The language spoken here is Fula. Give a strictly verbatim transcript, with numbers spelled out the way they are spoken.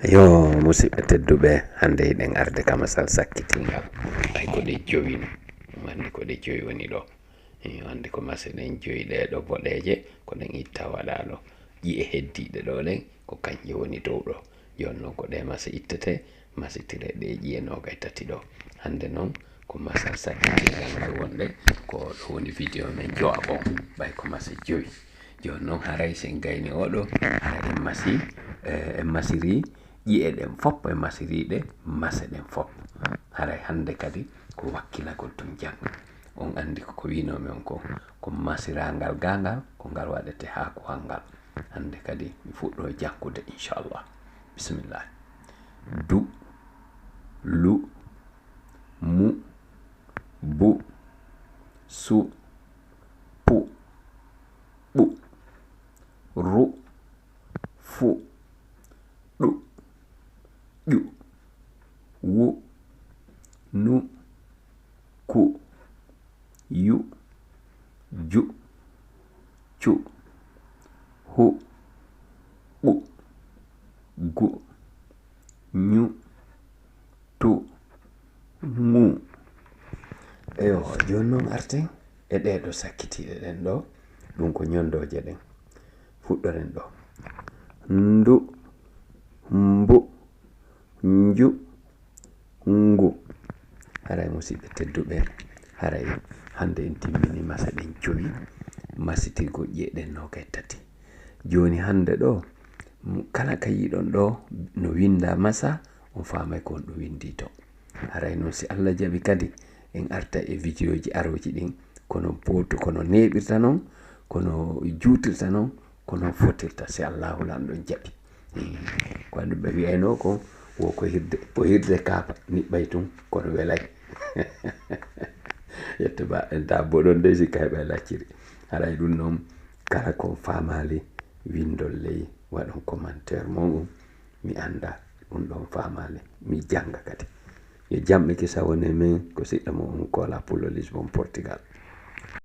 Yo, musidɓe tedduɓe, hannde hiɗen arde ka masal sakkitingal. Ay, ko ɗe jowi no. On anndi ko ɗe jowi woni ɗo. Eh, on anndi ko mase ɗen jowi ɗe ɗo boɗeeje, ko ɗen itta waɗa ɗo. Ƴi'e heddiiɗe ɗo ɗen, ko kanje woni dow ɗo. Jooni non ko ɗe mase ittete, masitire ɗe ƴi'e noogay tati ɗo. Hannde non ko masal sakkitingal ngal wonɗe, ko ɗo woni video men jo'a on, ɓay ko mase jowi. Jooni non haray si en gayni oɗo, haray en masi, eh, en masiri ƴi'e ɗen fop, en masiri ɗe mase ɗen fop. Haray hannde kadi ko wakkilagol tun jannga. On anndi ko, ko wiinoomi on ko, ko masirangal gaangal, ko ngal waɗete haa kuwal ngal. Hannde kadi mi fuɗɗo janngude, inchallah. Bismillah. Du, lu, mu, bu, su, pu, ɓu, ru, fu, ɗu, ƴu, wu, nu, ku, yu, ju, cu, hu, ɓu, gu, ñu, tu, mu. Eyo, jooni non arten e ɗee ɗo sakkitiiɗe ɗen ɗo, ɗum ko ñonndooje ɗen. Fuɗɗoren ɗo. Ndu, mbu, nju, ngu. Haray musidɓe tedduɓe, haray hannde en timmini mase ɗen jowi, masitirgol ƴi'e ɗen noogay tati. Jooni hannde ɗo, m-, kala ka yiɗon ɗo no winnda masa, on faamay ko on ɗum winndi to. Haray non si Allah jaɓi kadi, en arta e videoji arooji ɗin, kono pootu, kono neeɓirta non, kono juutirta non, kono fotirta, si Allahu Lanɗo jaɓi. Hmm. Ko anndi ɓe wi'ayno ko, wo ko hirde, ko hirde kaafa, niɓɓay tun, kono welay. Yette ba, en ta boɗon dey si kay ɓe lacciri. Haray ɗum non, kala ko faamaali, winndol ley, waɗon commentaire mon, mi annda ɗum ɗon faamaali, mi jannga kadi. Yo jam e kisa wone men, ko siɗɗo mo on Kola Pulo Lisbon, Portugal.